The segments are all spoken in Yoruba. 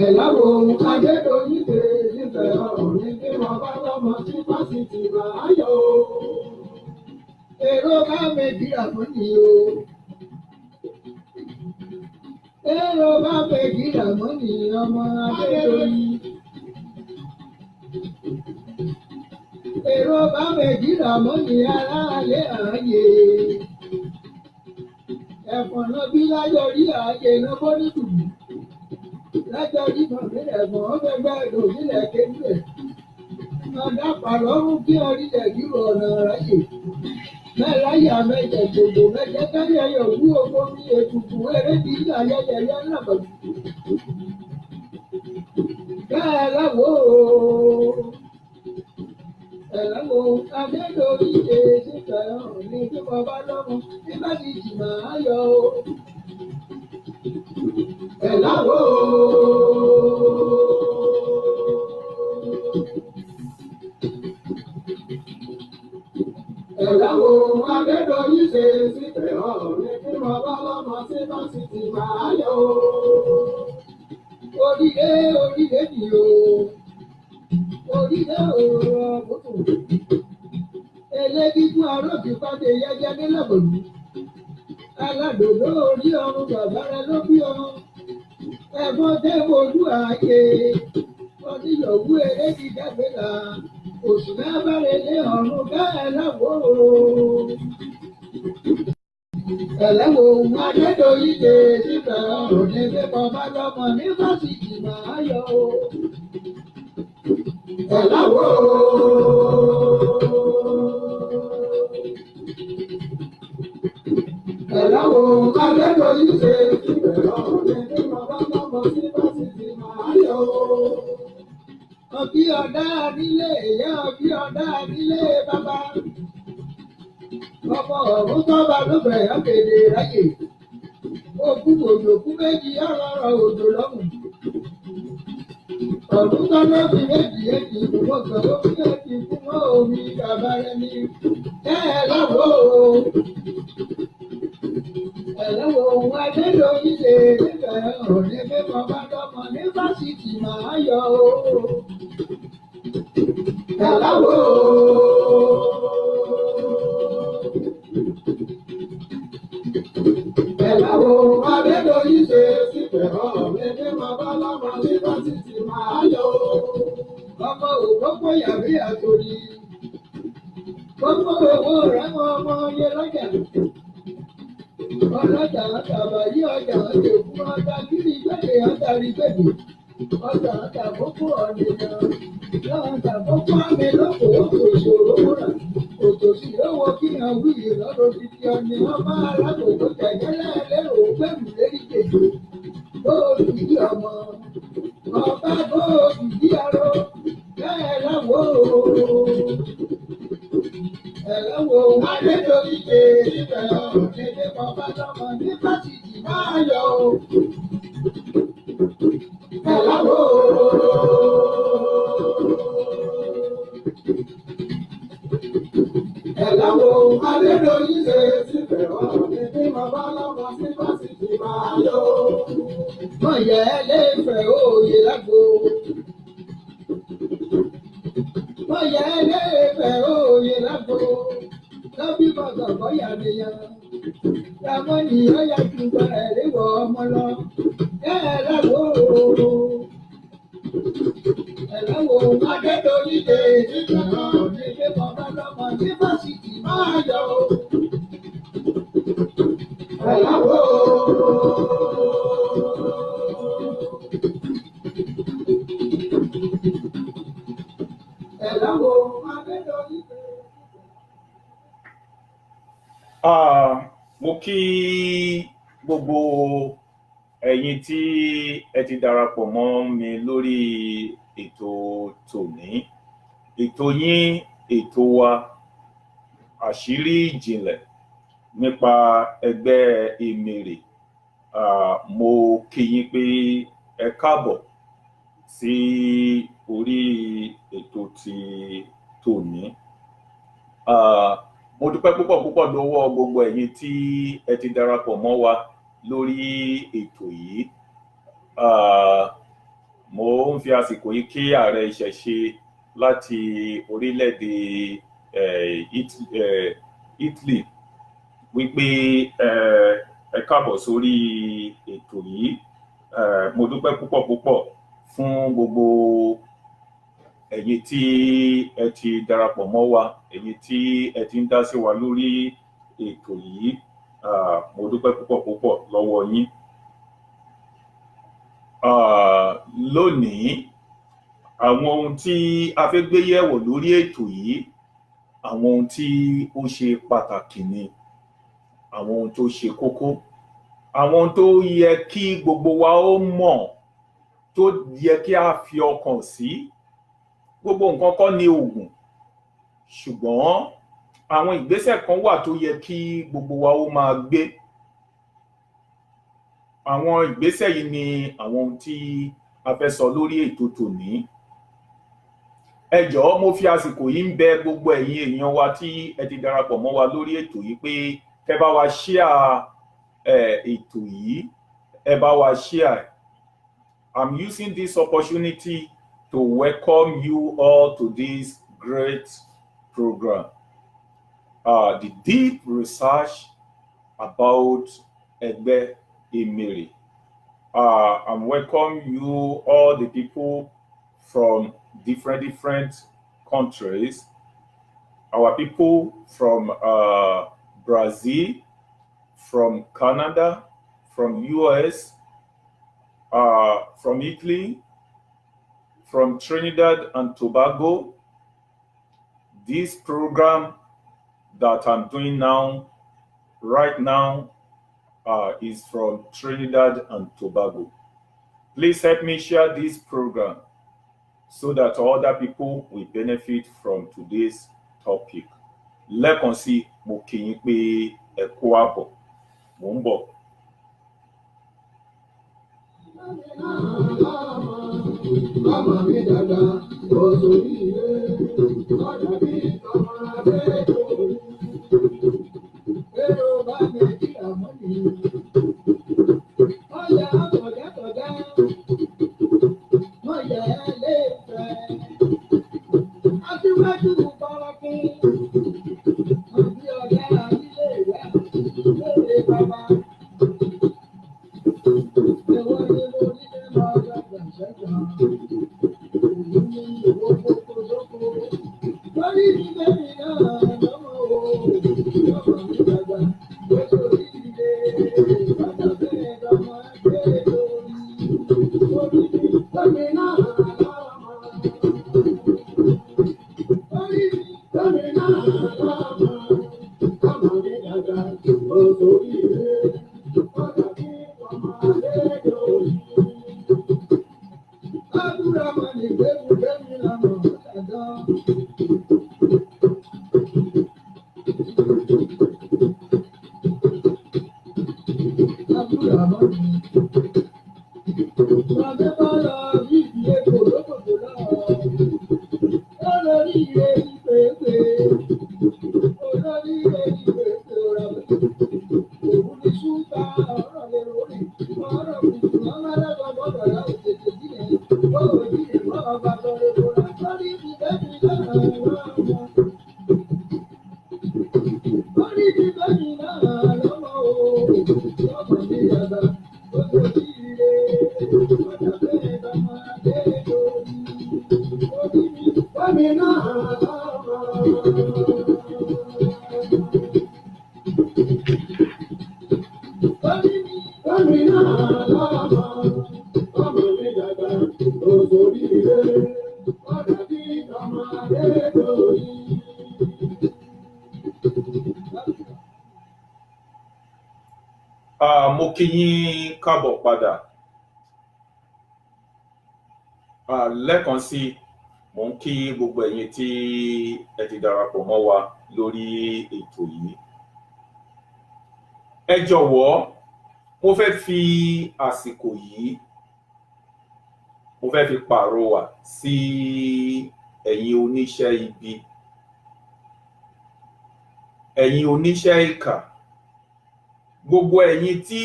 Ẹ̀láwo Adédoyin dé nífẹ̀ẹ́ ọ̀rìn bí wọ́n bá lọ́mọ sí fásitì máa yọ o. Èrò bá méjì àmọ́ni o. Èrò bá méjì àmọ́ni ọmọ Adédoyin. Èrò bá méjì àmọ́ni aráalé ààyè. Ẹ̀fọ̀n náà bí láyọ̀ rí ààyè náà bọ́ nídùú lájọ dídùn nílẹ̀ ẹ̀gbọ́n ọ̀gbẹ́gbẹ́ òsílẹ̀ kéjúẹ̀. Ọ̀dà pàlọ́rùn kí orílẹ̀ dúró ọ̀nà ráyè. Mẹ́láyà mẹ́jẹ̀ gbogbo mẹ́jẹ káyọ̀ yòówù owó mi ètùtù eré bí ayẹyẹ ńlá bọ̀. Bẹ́ẹ̀ láwo ẹ̀láwo Adédoyin ṣe sífẹ̀ẹ́ hàn ní bí mo bá lọ́mọ nígbà tí jìnnà ayọ̀ o. Ẹ̀láwo. Ẹ̀láwo Adédoyin ṣe sífẹ̀ẹ́ hàn ní bí mo bá lọ́mọ sí fásitì máa yọ o. Orílẹ̀ orílẹ̀ ni o. Orílẹ̀ òòrùn ọ̀bùkún. Elégígún aróòkè pàdé yẹyẹ nílẹ̀bọ̀lú. Aládòdó orí ọrùn bàbá rẹ ló bí ọrùn. Ẹ̀fọn tẹ́ mojú ààyè. Oníyọ̀wú eré ti dẹ́gbẹ̀lá. Oṣù mẹ́fàrẹ́ lé ọ̀run bẹ́ẹ̀ láwọ̀ o. Ẹ̀lẹ́wò Adédoyin dé síbẹ̀ ọ̀run ní pípọ̀ bá lọ́mọ ní fásitì máa yọ o. Ẹ̀láwò. Ẹ̀láwò Adédoyin ṣe síbẹ̀ ọ̀run ní pípọ̀ bá lọ́mọ ní fásitì máa yọ o. Ọbí ọ̀dá nílé ìyá ọbí ọ̀dá nílé bàbá. Ọmọ ọ̀run tọ́ba ló bẹ̀rẹ̀ ọ̀kẹ́dẹ̀ ráyè. Ogún òjò kú méjì ọ̀rọ̀ òjò lọ́mù. Ọ̀run tọ́ ló fi méjì èjì ìfowópamọ́ ó fi èjì fún mọ́ omi bàbá rẹ ní. Ẹ lọ́wọ́ o. Ẹ̀lọ́wọ́ ohun Adédoyin ṣe nífẹ̀ẹ́ òní mímọ́ bá lọ́mọ ní fásitì máa yọ o. Ẹ̀lọ́wọ́ Ẹ̀láwo Adédoyin ṣe sípẹ̀ ọ̀rẹ́ ní bàbá lọ́mọ ní fásitì máa yọ o. Ọmọ ògbógbó yàrá àtòrí. Gbogbo owó rẹ̀ mọ ọmọ yẹ lọ́jà. Ọlọ́jà àtàbà yí ọjà òjòkú ọjà kiri gbèdé ọjà rí gbèdé. Ọjà àtàkókò ọ̀nìyàn. Lọ́jà àkókò àmì lóko òṣòro wúrà. Òtòṣì lówó kí hàn wí ìlọ́rọ̀ títí ọ̀nì ọmọ alákòókò jẹjẹrẹ lérò gbẹ̀mù lérí kejì. Bóòlù bí ọmọ ọba bóòlù bí arọ bẹ́ẹ̀ láwo. Ẹ̀lọ́wọ́ Adédoyin ṣe síbẹ̀ ọ̀rọ̀ nílé bàbá lọ́mọ ní fásitì máa yọ o. Ẹ̀lọ́wọ́. Ẹ̀lọ́wọ́ Adédoyin ṣe síbẹ̀ ọ̀rọ̀ nílé bàbá lọ́mọ ní fásitì máa yọ o. Mọ̀yẹ́ lè fẹ́ òye lágbo. Mọ̀yẹ́ lè fẹ́ òye lágbo. Lọ́bí bọ̀gàn bọ́yà nìyẹn. Ramọ́nì ọ̀yà tùgbà ẹ̀ríwọ̀ ọmọ lọ. Ẹ láwo. Ẹ láwo Adédoyin dé nígbà náà nílé bàbá lọ́mọ ní fásitì máa yọ o. Ẹ láwo. Ẹ láwo Adédoyin dé. Ah, mo kí gbogbo ẹ̀yin tí ẹ ti darapọ̀ mọ́ mi lórí ètò tòní. Ètò yín, ètò wa, àṣírí ìjìnlẹ̀ nípa ẹgbẹ́ Emèrè. Ah, mo kí yín pé ẹ káàbọ̀ sí orí ètò ti tòní. Ah, mo dúpẹ́ púpọ̀ púpọ̀ lọ́wọ́ gbogbo ẹ̀yin tí ẹ ti darapọ̀ mọ́ wa lórí ètò yìí. Ah, Mo ń fi àsìkò yìí kí ààrẹ ìṣẹ̀ṣe láti orílẹ̀-èdè Italy wípé ẹ káàbọ̀ sórí ètò yìí. Mo dúpẹ́ púpọ̀ púpọ̀ fún gbogbo ẹ̀yin tí ẹ ti darapọ̀ mọ́ wa, ẹ̀yin tí ẹ ti ń dá sí wa lórí ètò yìí. Mo dúpẹ́ púpọ̀ púpọ̀ lọ́wọ́ yín. Lónìí, àwọn ohun tí a fẹ́ gbé yẹ̀wò lórí ètò yìí, àwọn ohun tí ó ṣe pàtàkì ni, àwọn ohun tó ṣe kókó, àwọn ohun tó yẹ kí gbogbo wa ó mọ̀, tó yẹ kí a fi ọkàn sí. Gbogbo nǹkan kọ́ ni oògùn, ṣùgbọ́n àwọn ìgbésẹ̀ kan wà tó yẹ kí gbogbo wa ó máa gbé. Àwọn ìgbésẹ̀ yìí ni àwọn ohun tí a fẹ́ sọ lórí ètò tòní. Ẹ jọ̀ọ́, mo fi àsìkò yìí ń bẹ gbogbo ẹ̀yin èèyàn wa tí ẹ ti darapọ̀ mọ́ wa lórí ètò yìí pé kẹ́ bá wa share ètò yìí, ẹ bá wa share. I'm using this opportunity to welcome you all to this great program, the deep research about Ẹgbẹ́ Emèrè. I'm welcome you all, the people from different different countries, our people from Brazil, from Canada, from US, from Italy, from Trinidad and Tobago. This program that I'm doing now, right now, is from Trinidad and Tobago. Please help me share this program so that other people will benefit from today's topic. Lẹ́ẹ̀kan sí, mo kí yín pé ẹ kú àbọ̀. Mò ń bọ̀. Ọmọ mi dàgbà, kò sórí ilé, ọ̀dà bí ọmọ abẹ́rẹ́. Èrò bá Nàìjíríà mọ́ ni. Ọ̀yà tọ̀já tọ̀já, mọ̀yẹ́ lè fẹ́. Aṣíwájú Bọ́lákún, àbí ọ̀gá ilé ìwé lóde bàbá. Ẹ̀wọ̀n ni mo ní ní máa dàgbà ṣẹ́gbà. Òun ní ìwọ kókó sóko. Lórí mi bẹ́ẹ̀ náà lọ́mọ o. Ọmọ mi dàgbà, ó sórí ilé. Bàtà bẹ́ẹ̀ lọ́mọ ẹgbẹ́ lórí. Orí mi bẹ́ẹ̀ náà lọ́mọ. Orí mi bẹ́ẹ̀ náà lọ́mọ. Ọmọ mi dàgbà, ó sórí ilé. Bàtà bí ọmọ ẹgbẹ́ lórí. Abúrámọ̀ ní gbẹ́rù gbẹ́mí lọ́mọ ọ̀dọ́. Abúrámọ̀ ní. Bàbá bá lọ bí ìdílé kòlókòtò lọ. Olórí ire ní pèpè. Olórí ire ní pèpè ọ̀rọ̀. Òun ní ṣúgbà ọ̀rọ̀ lè lórí. Ọ̀rọ̀ kùtù ọmọ ẹlẹ́gbọ̀n gbọ́dọ̀ yà òtètè jílẹ̀. Bọ́ọ̀ jílẹ̀ bọ́ọ̀ bá sọ lè bọ̀rọ̀. Lórí mi bẹ́ẹ̀ náà lọ́mọ. Lórí mi bẹ́ẹ̀ náà lọ́mọ o. Lọ́mọ mi dàgbà. Ó lórí ire. Bàtà bẹ́ẹ̀ lọ́mọ adé lórí. Orí mi bẹ́ẹ̀ náà lọ́mọ. Orí mi bẹ́ẹ̀ náà lọ́mọ. Ọmọ mi dàgbà. Ó sórí ire. Bàtà bí ọmọ adé lórí. Mo kí yín káàbọ̀ padà. Lẹ́ẹ̀kan sí, mò ń kí gbogbo ẹ̀yin tí ẹ ti darapọ̀ mọ́ wa lórí ètò yìí. Ẹ jọ̀wọ́, mo fẹ́ fi àsìkò yìí, mo fẹ́ fi pàrọwà sí ẹ̀yin oníṣẹ́ ibi, ẹ̀yin oníṣẹ́ ìkà, gbogbo ẹ̀yin tí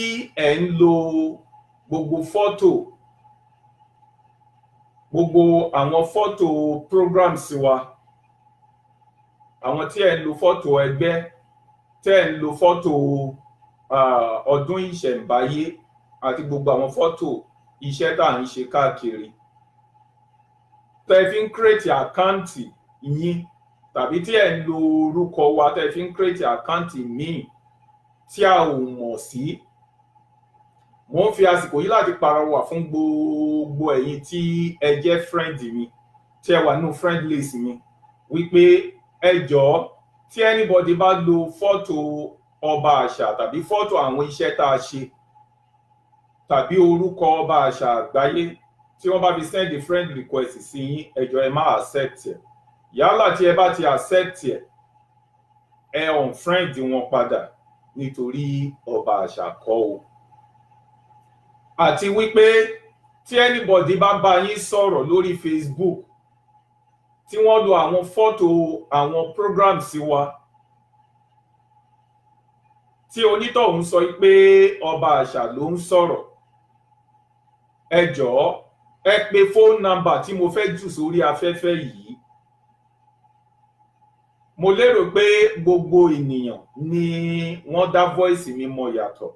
ẹ̀ ń lo gbogbo fọ́tò Gbogbo àwọn fọ́tò programs wa, àwọn tí ẹ ń lo fọ́tò ẹgbẹ́, tẹ́ ẹ ń lo fọ́tò ọdún ìṣẹ̀ǹbáyé àti gbogbo àwọn fọ́tò iṣẹ́ tá à ń ṣe káàkiri, tẹ́ ẹ fi ń create account yín, tàbí tí ẹ ń lo orúkọ wa tẹ́ ẹ fi ń create account míì tí a ò mọ̀ sí, mo ń fi àsìkò yìí láti pàrọwà fún gbogbo ẹ̀yin tí ẹ jẹ́ friend mi, tí ẹ wà nínú friend list mi, wípé ẹ jọ̀ọ́, tí anybody bá lo fọ́tò Ọba Àṣà tàbí fọ́tò àwọn iṣẹ́ tá a ṣe tàbí orúkọ Ọba Àṣà Àgbáyé, tí wọ́n bá fi send friend request sí yín, ẹ jọ̀ọ́, ẹ má accept ẹ̀. Yálà tí ẹ bá ti accept ẹ̀, ẹ unfriend wọn padà, nítorí Ọba Àṣà kọ́ o. Àti wípé tí anybody bá bá yín sọ̀rọ̀ lórí Facebook, tí wọ́n lo àwọn fọ́tò àwọn programs wa, tí onítọ̀hún sọ pé Ọba Àṣà ló ń sọ̀rọ̀, ẹ jọ̀ọ́, ẹ pe phone number tí mo fẹ́ jù sórí afẹ́fẹ́ yìí. Mo lérò pé gbogbo ènìyàn ni wọ́n dá voice mi mọ̀ yàtọ̀.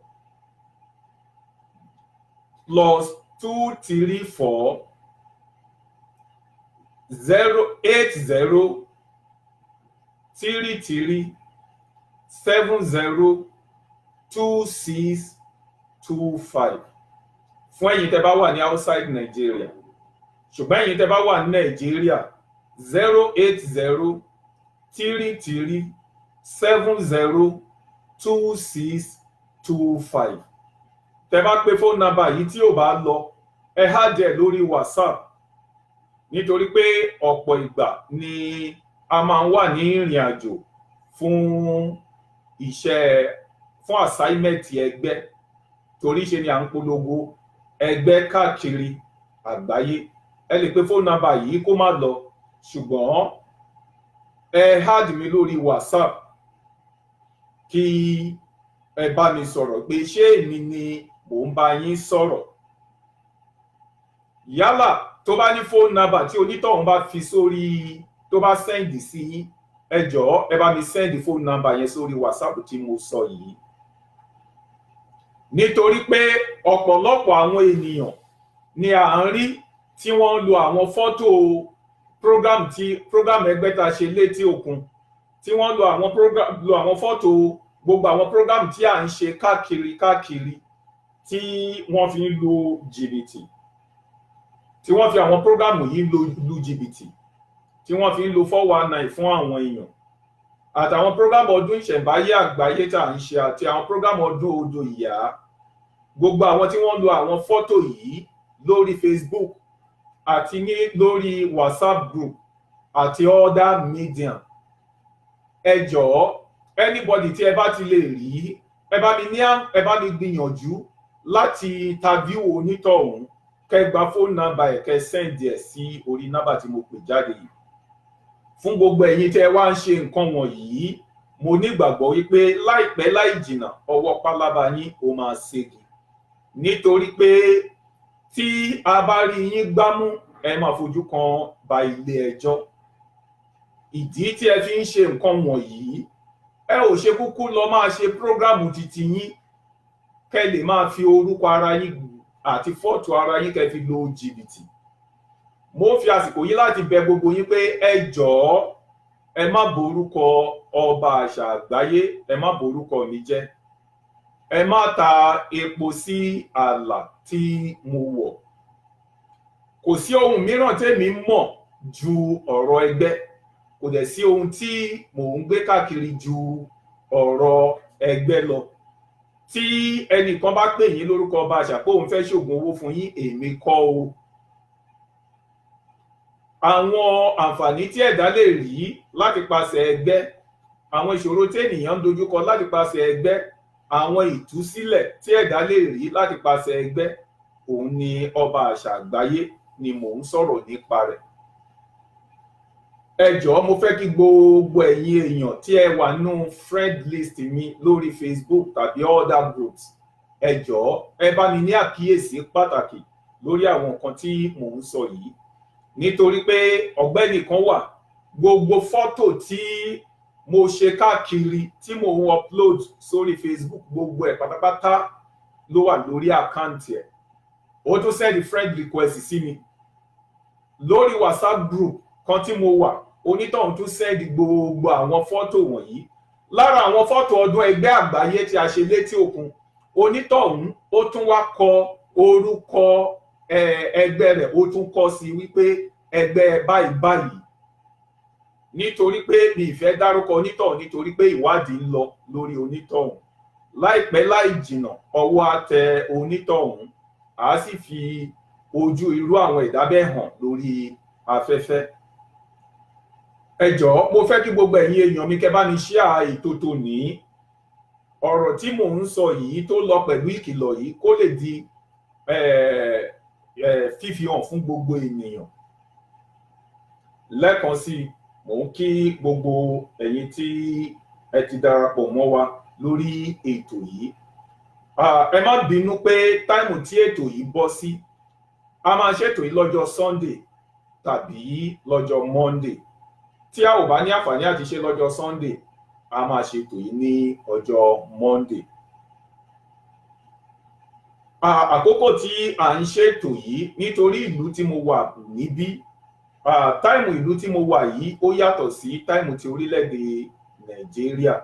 +234 080 33 70 26 25 fún ẹ̀yin tẹ́ bá wà ní outside Nigeria. Ṣùgbọ́n ẹ̀yin tẹ́ bá wà ní Nàìjíríà, 08033702625. Tẹ́ bá pe phone number yìí, tí ò bá lọ, ẹ add ẹ lórí WhatsApp, nítorí pé ọ̀pọ̀ ìgbà ni a máa ń wà ní ìrìn àjò fún iṣẹ́, fún assignment ẹgbẹ́, torí ṣe ni à ń polongo ẹgbẹ́ káàkiri àgbáyé. Ẹ lè pe phone number yìí kó má lọ, ṣùgbọ́n ẹ add mi lórí WhatsApp kí ẹ bá mi sọ̀rọ̀ pé ṣé èmi ni mò ń bá yín sọ̀rọ̀. Yálà tó bá ní phone number tí onítọ̀hún bá fi sórí, tó bá send sí yín, ẹ jọ̀ọ́, ẹ bá mi send phone number yẹn sórí WhatsApp tí mo sọ yìí, nítorí pé ọ̀pọ̀lọpọ̀ àwọn ènìyàn ni à ń rí tí wọ́n ń lo àwọn fọ́tò program, tí program ẹgbẹ́ tá a ṣe létí òkun, tí wọ́n lo àwọn program, lo àwọn fọ́tò gbogbo àwọn program tí à ń ṣe káàkiri káàkiri, tí wọ́n fi ń lo jìbìtì, tí wọ́n fi àwọn program yìí lu jìbìtì, tí wọ́n fi ń lo 419 fún àwọn èèyàn, àtàwọn program ọdún ìṣẹ̀ǹbáyé àgbáyé tá à ń ṣe, àti àwọn program ọdún odò ìyá. Gbogbo àwọn tí wọ́n lo àwọn fọ́tò yìí lórí Facebook àti ní lórí WhatsApp group àti other media, ẹ jọ̀ọ́, anybody tí ẹ bá ti lè rí, ẹ bá mi gbìyànjú láti interview onítọ̀hún, kẹ́ gba phone number ẹ̀, kẹ́ send ẹ̀ sí orí nọ́mbà tí mo pè jáde yìí. Fún gbogbo ẹ̀yin tẹ́ wá ń ṣe nǹkan wọ̀nyí, mo nígbàgbọ́ wípé láìpẹ́ láì jìnnà, ọwọ́ pálábá yín ó máa ségi, nítorí pé tí a bá rí yín gbámú, ẹ máa fojú kan ba ilé ẹjọ́. Ìdí tí ẹ fi ń ṣe nǹkan wọ̀nyí, ẹ ò ṣe kúkú lọ máa ṣe program titi yín, kẹ́ lè máa fi orúkọ ara yín àti fọ́tò ara yín kẹ́ fi lo jìbìtì. Mo fi àsìkò yìí láti bẹ̀ gbogbo yín pé ẹ jọ̀ọ́, ẹ má borúkọ Ọba Àṣà Àgbáyé, ẹ má borúkọ mi jẹ́. Ẹ má ta epo sí ààlà tí mo wọ̀. Kò sí ohun mìíràn tèmi mọ̀ ju ọ̀rọ̀ ẹgbẹ́, kò dẹ̀ sí ohun tí mò ń gbé káàkiri ju ọ̀rọ̀ ẹgbẹ́ lọ. Tí ẹnìkan bá pè yín lórúkọ Ọba Àṣà pé òun fẹ́ ṣoògùn owó fún yín, èmi kọ́ o. Àwọn àǹfààní tí ẹ̀dá lè rí láti pàṣẹ ẹgbẹ́, àwọn ìṣòro tí ènìyàn ń dojúkọ láti pàṣẹ ẹgbẹ́, àwọn ìtúsílẹ̀ tí ẹ̀dá lè rí láti pàṣẹ ẹgbẹ́, òun ni Ọba Àṣà Àgbáyé ni mò ń sọ̀rọ̀ nípa rẹ̀. Ẹ jọ̀ọ́, mo fẹ́ kí gbogbo ẹ̀yin èèyàn tí ẹ wà nínú friend list mi lórí Facebook tàbí other groups, ẹ jọ̀ọ́, ẹ bá mi ní àkíyèsí pàtàkì lórí àwọn nǹkan tí mò ń sọ yìí. Nítorí pé ọ̀gbẹ́ni kan wà, gbogbo fọ́tò tí mo ṣe káàkiri tí mo ń upload sórí Facebook, gbogbo ẹ̀ pátápátá ló wà lórí account ẹ̀. Ó tún send friend request sí mi lórí WhatsApp group kan tí mo wà. Onítọ̀hún tún send gbogbo àwọn fọ́tò wọ̀nyí. Lára àwọn fọ́tò ọdún ẹgbẹ́ àgbáyé tí a ṣe létí òkun, onítọ̀hún ó tún wá kọ orúkọ ẹgbẹ́ rẹ̀, ó tún kọ sí wípé ẹgbẹ́ báyìí báyìí. Nítorí pé mi ì fẹ́ dárúkọ onítọ̀hún, nítorí pé ìwádìí ń lọ lórí onítọ̀hún, láìpẹ́ láì jìnà, ọwọ́ á tẹ onítọ̀hún, á sì fi ojú irú àwọn ẹ̀dá bẹ́ẹ̀ hàn lórí afẹ́fẹ́. Ẹ jọ̀ọ́, mo fẹ́ kí gbogbo ẹ̀yin èèyàn mi kẹ́ bá mi share ètò tòní. Ọ̀rọ̀ tí mò ń sọ yìí tó lọ pẹ̀lú ìkìlọ̀ yìí, kó lè di fífi hàn fún gbogbo ènìyàn. Lẹ́ẹ̀kan sí i, mò ń kí gbogbo ẹ̀yin tí ẹ ti darapọ̀ mọ́ wa lórí ètò yìí. Ẹ má bínú pé time tí ètò yìí bọ́ sí, a máa ṣètò yìí lọ́jọ́ Sunday tàbí lọ́jọ́ Monday. Tí a ò bá ní àǹfààní àti ṣe lọ́jọ́ Sunday, a máa ṣètò yìí ní ọjọ́ Monday. Àkókò tí à ń ṣètò yìí, nítorí ìlú tí mo wà níbí, time ìlú tí mo wà yìí, ó yàtọ̀ sí time ti orílẹ̀-èdè Nàìjíríà,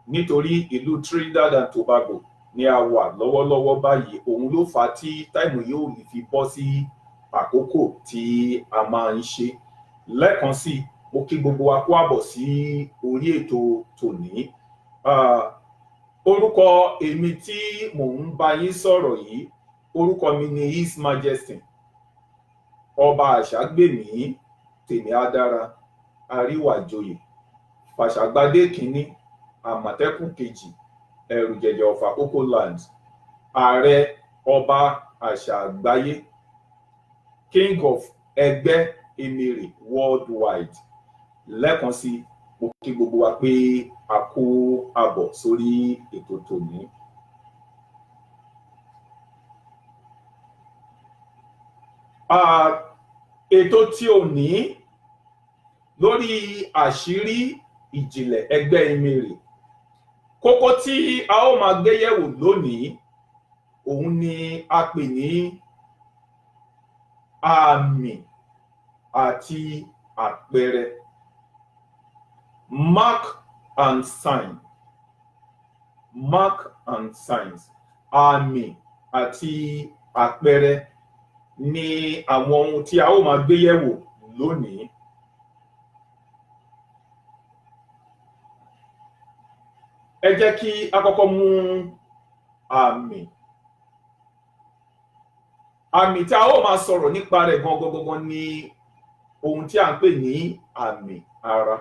nítorí ìlú Trinidad and Tobago ni a wà lọ́wọ́lọ́wọ́ báyìí. Òun ló fà á tí time yóò lè fi bọ́ sí àkókò tí a máa ń ṣe. Lẹ́ẹ̀kan sí, mo kí gbogbo wa kú àbọ̀ sí orí ètò tòní. Orúkọ èmi tí mò ń bá yín sọ̀rọ̀ yìí, orúkọ mi ni His Majesty Ọba Àṣàgbèmí Tèmi Adára Àríwájòyè Fàṣàgbádé Kínní, Àmọ̀tẹ́kùn Kejì, Ẹ̀rù Jẹ̀jẹ̀ of Akoko Land, Ààrẹ Ọba Àṣà Àgbáyé, King of Ẹgbẹ́ Emèrè worldwide. Lẹ́ẹ̀kan sí, mo kí gbogbo wa pé a kú àbọ̀ sórí ètò tòní. Ètò tí ò ní lórí àṣírí ìjìnlẹ̀ ẹgbẹ́ Emèrè, kókó tí a ó máa gbé yẹ̀wò lónìí, òun ni a pè ní àmì àti àpẹẹrẹ, mark and sign, mark and signs. Àmì àti àpẹẹrẹ ni àwọn ohun tí a ó máa gbé yẹ̀wò lónìí. Ẹ jẹ́ kí a kọ́kọ́ mú àmì. Àmì tí a ó máa sọ̀rọ̀ nípa rẹ̀ gangan gangan ni ohun tí a ń pè ní àmì ara.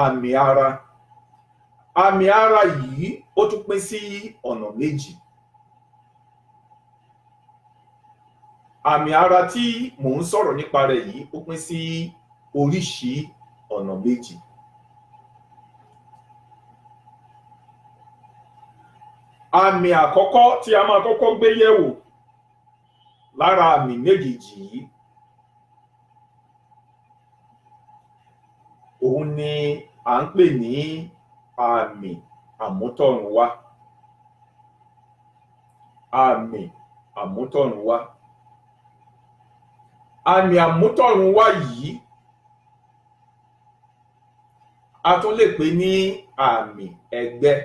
Àmì ara, àmì ara yìí, ó tún pín sí ọ̀nà méjì. Àmì ara tí mò ń sọ̀rọ̀ nípa rẹ̀ yìí, ó pín sí oríṣìí ọ̀nà méjì. Àmì àkọ́kọ́ tí a máa kọ́kọ́ gbé yẹ̀wò lára àmì méjèèjì yìí, òun ni à ń pè ní àmì àmútọ̀runwá. Àmì àmútọ̀runwá, àmì àmútọ̀runwá yìí, a tún lè pè ní àmì ẹgbẹ́,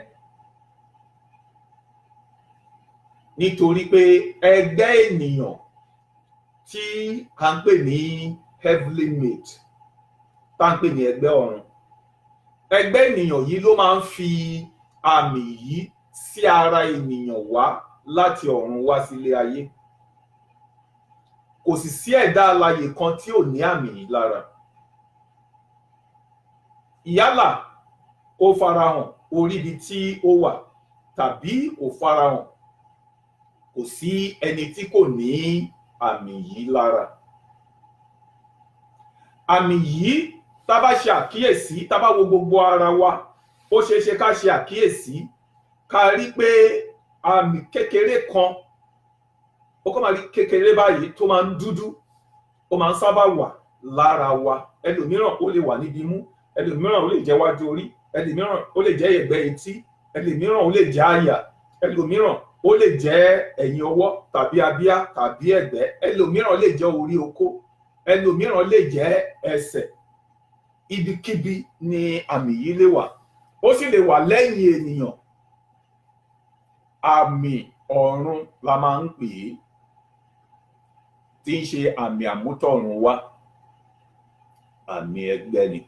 nítorí pé ẹgbẹ́ ènìyàn tí à ń pè ní heavenly mate, tá ń pè ní ẹgbẹ́ ọ̀run, ẹgbẹ́ ènìyàn yìí ló máa ń fi àmì yìí sí ara ènìyàn wá láti ọ̀run wá sílé ayé. Kò sì sí ẹ̀dá alààyè kan tí ò ní àmì yìí lára. Yálà ó farahàn orí ibi tí ó wà tàbí kò farahàn, kò sí ẹni tí kò ní àmì yìí lára. Àmì yìí, tá bá ṣe àkíyèsí, tá bá wo gbogbo ara wa, ó ṣeé ṣe ká ṣe àkíyèsí, ká rí pé àmì kékeré kan Ó kàn máa rí kékeré báyìí tó máa ń dúdú. Ó máa ń sábà wà lára wa. Ẹlòmíràn, ó lè wà níbi imú. Ẹlòmíràn, ó lè jẹ́ wájú orí. Ẹlòmíràn, ó lè jẹ́ ẹ̀gbẹ́ etí. Ẹlòmíràn, ó lè jẹ́ àyà. Ẹlòmíràn, ó lè jẹ́ ẹ̀yìn ọwọ́ tàbí abíyá tàbí ẹ̀gbẹ́. Ẹlòmíràn lè jẹ́ orí okó. Ẹlòmíràn lè jẹ́ ẹsẹ̀. Ibikíbi ni àmì yìí lè wà. Ó sì lè wà lẹ́yìn ènìyàn. Àmì ọ̀run la máa ń pè é, tí ń ṣe àmì àmútọ̀run wá. Àmì ẹgbẹ́ ni.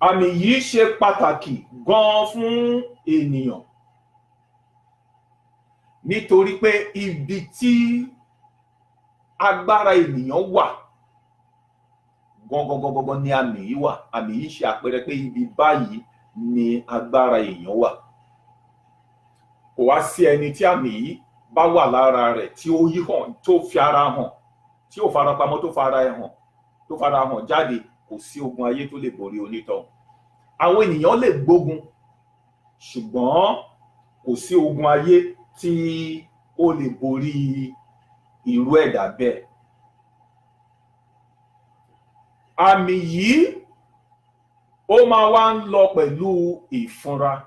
Àmì yìí ṣe pàtàkì gan fún ènìyàn, nítorí pé ibi tí agbára ènìyàn wà gangan gangan ni àmì yìí wà. Àmì yìí ṣe àpẹẹrẹ pé ibi báyìí ni agbára èèyàn wà. Kò wá sí ẹni tí àmì yìí bá wà lára rẹ̀ tí ó yí hàn, tó fi ara hàn, tí ò fara pamọ́, tó fara ẹ̀ hàn, tó fara hàn jáde, kò sí ogun ayé tó lè borí onítọ̀hún. Àwọn ènìyàn lè gbógun, ṣùgbọ́n kò sí ogun ayé tí ó lè borí irú ẹ̀dá bẹ́ẹ̀. Àmì yìí, ó máa wá ń lọ pẹ̀lú ìfunra.